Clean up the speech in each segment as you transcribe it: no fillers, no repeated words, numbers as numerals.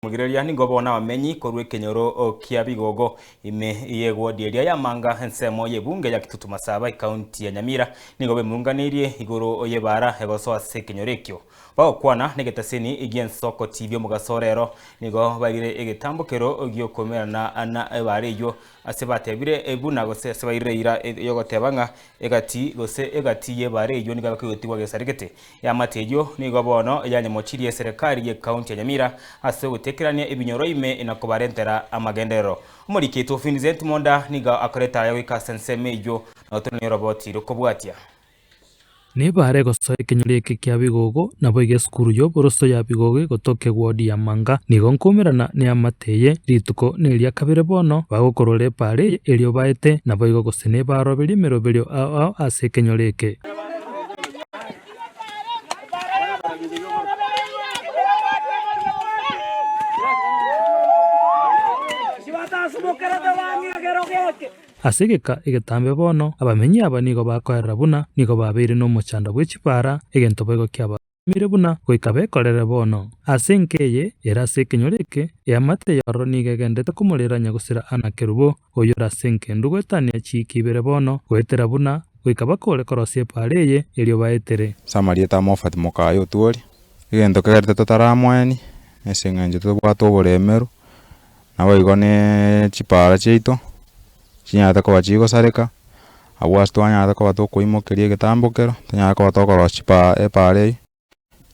Mogireria nigo bono abamenyi korwa ekenyoro kia Bigogo ime y'ewodi eria y'Amanga ensemo y'ebunge ya Kitutu Masaba ekaunti ya Nyamira nigo bemurunganeirie igoro y'ebaara egosoa ase ekenyoro ekio. Bagokwana negetaseni gi'ensoko TV omogaso rero nigo bairire egetambokero giokomerana na ebaara eyio ase batebire buna gose ase bairire eira yogoteba ng'a egati gose egati y'ebaara eyio nigo yabakegotigwa gesaregete. Eamate eyio nigo bono yanyemochirie eserekari y'ecounty ya Nyamira ase ogotekerania ebinyoro ime na kobarentera amagenderero. Omoriki oito Vincent Monda nigo akorete aya goika ase ensemo eyio na gotonia oroboti rokobwatia. Nebaare egosoa ekenyoro eke kia Bigogo, naboigo esukuru y'oboroso ya Bigogo egotoka ewodi ya Manga. Nigo nkoumerana neamate eye rituko neria kabere bono bagokorora epaara eye erio baete, naboigo gose nebaroberie emeroberio ao ao ase ekenyoro eke. Ase egeka egetambe bono, abamenyi aba nigo bakoerera buna nigo babeire nomochando bwe chipaara, egento boigo kiabatomire buna goika bekorere bono. Ase enka eye ere ase ekenyoro eke, eamate y'ororo nigo egenderete komorera nyagosira Anna Kerubo, oyore ase engendu goetania chiiki ibere bono, goetera buna goika bakore korosia epaara eye, erio baetere. Ase amarieta a Moffat mokaye Otwori, egento kegerete totaramoeni, ase eng'encho tobwate oboremeru, Naboigo ne chipaara chiaito chinyarete koba chigosareka, abwo ase twanyarete koba tokoimokeria egetambo kero, tonyare koba tokorosia chipaa epaara eywo,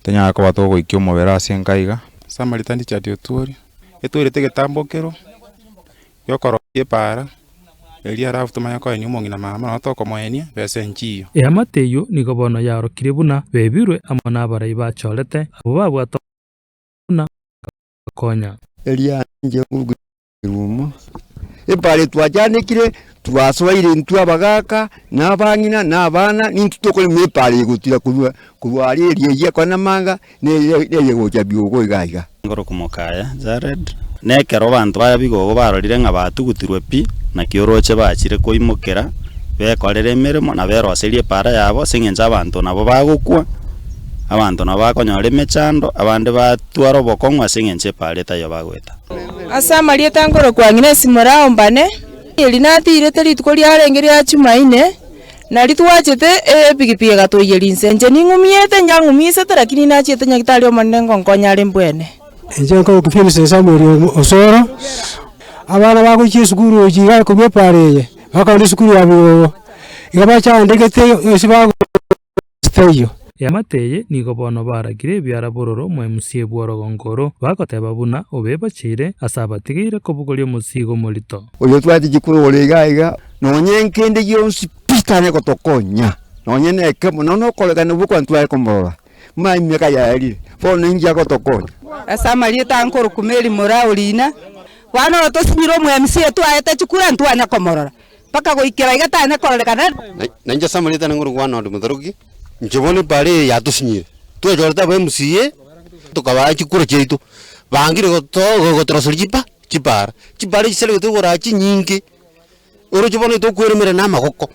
tonyare koba togoikia omobere ase enka iga. Ase amarieta Richard Otwori, etwerete egetambo kero giokorosia epaara, erio alafu tomanye koenia omong'ina mama nabo tokomoenia besa enchiyo. Eamate eyio nigo bono yaorokirie buna bebirwe amo nabarai bachorete, abwo babwate buna konya. Eria inche nkoruga erumu, epaara twachandekire, twasoire intwe abagaka, na abang'ina, na abana, nintwe tokorema epaara eye gotira korwa korwa aria eria eyio ekore namanga, na eye na eye gocha biogo iga iga. Nkorokwa mokaya Jared, na ekero abanto ba bigogo barorire ng'a batugutirwe pi, naki oroche bachire koimokera, bekorere emeremo na beroserie epaara yabo ase eng'encho abanto nabo bagokwa, abanto nabo bakonyora emechando, abande ba. Twara obokong'u ase engencho epaara etaiyo bagoeta. Ase amarieta nkorokwa Agnes Murao Mbane, eri natiirete rituko riarenge ria Jumaine, nario twachete epikipiki egatoiyeria inse. Inche ning'umiete, njang'umisete lakini nachiete nyagetari omonene ngonkonya are mbwene. Inche nkorokwa Vincent Samuel Osoro, abana bagochia esukuru gochia iga korwa epaara eye, bakogenda esukuru ya Bigogo, iga bachandegete ase bago. Taiyo. Eamate eye nigo bono baragire ebiara bororo omwemsie bw'orogongo oro, bagoteba buna obebacheire ase abatigeire kobogoria omosigo omorito. Oyo twati chikurora iga iga, nonye nkende gionsi pi tanya gotokonya, nonye nekemo, nonya nokorekana bokwa ntware komorora, mani emiaka yaerire, bono inki agotokonya? Ase amarieta nkorokwa Mary Moraa Orina, bono oyo tosinyire omwemca twaete chikura ntwanya komorora. Mpaka goikera iga tanya kororekana. Na inche ase amarieta ane nkorokwa Arnold Motoroki, inche bono epaara eye yatosinyire, twechorete aba MCA, tokabaa chikura chiaito, bangire goto gotoroseria chipa chipaara, chipaara echi chiaregete koraa chinyinge, oroche bono tokweremera na amagoko.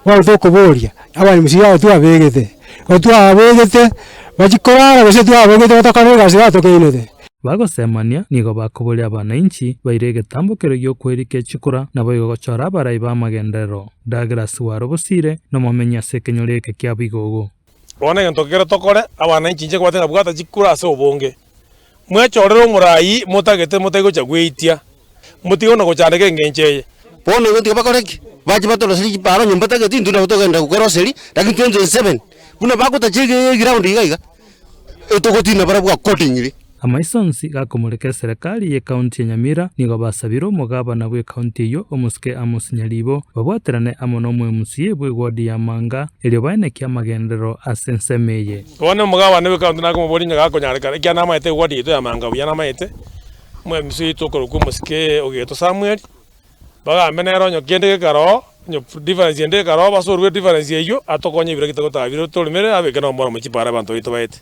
Bono tokoboria, aba MCA aba twabegete, igo twabegete bachie korara gose twabegete batokore egasi batokainete. Bagosemania nigo bakoboria abanainchi baire egetambo keria gi'okwerika chikura, naboigo gochora abarai b'amagenderero. Douglas Warobosire nomomenyi ase ekenyoro eke kia Bigogo. Bono egento kere tokore, abanainchi inche nkobate ng'a bwata chikura ase obonge, mwechorere omorai motagete motari gocha gweitia, motige buna gochandeka engencho eye. Bono igo tiga bakore ki? Bache batoroserie chipara onye mbatageti intwe nabo togenda kweroseria, lakini 2027 buna bagotacha eground iga iga, etogotina barabwo accordingly. Amaiso onsi gakomoreka eserekari y'ecounty ya Nyamira nigo basabire omogabana bw'ecounty eyio omosike Amos Nyaribo babwaterane amo n'omo-MCA bw'eward ya Manga erio baenekie amagenderero ase ensemo eye. Bono omogabana bw'ecounty nakomoboria onye gakonyarekana ekiagera namaete eward yaito ya Manga buya namaete, omo-MCA oito okorokwa omosike Ogeto Samuel, bagambe nere onye kende gekaroo, onye difference ende ekaroo basorwe edifference eyio, atokonye ebiro gete bire toremere abeke nomoromo chipara abanto baito baete.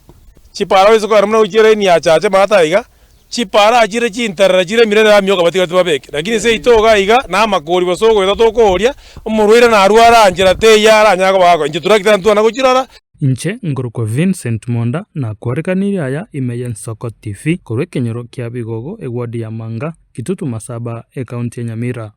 Chipara oise kogenda buna gochia elaini ya chache maate aiga, chipara chire chinterere chire emirere amioka batigare tibabeke, lakini seito iga aiga na amakori gose ogoeta tokooria, omorwaire narware anchera teiyo aranyare koba gakora, inche trakita ntwana gochirora. Inche nkorokwa Vincent Monda nakwarekanirie aya ime y'Ensoko TV korwa ekenyoro kia Bigogo eward ya Manga, Kitutu Masaba, ekaunti ya Nyamira.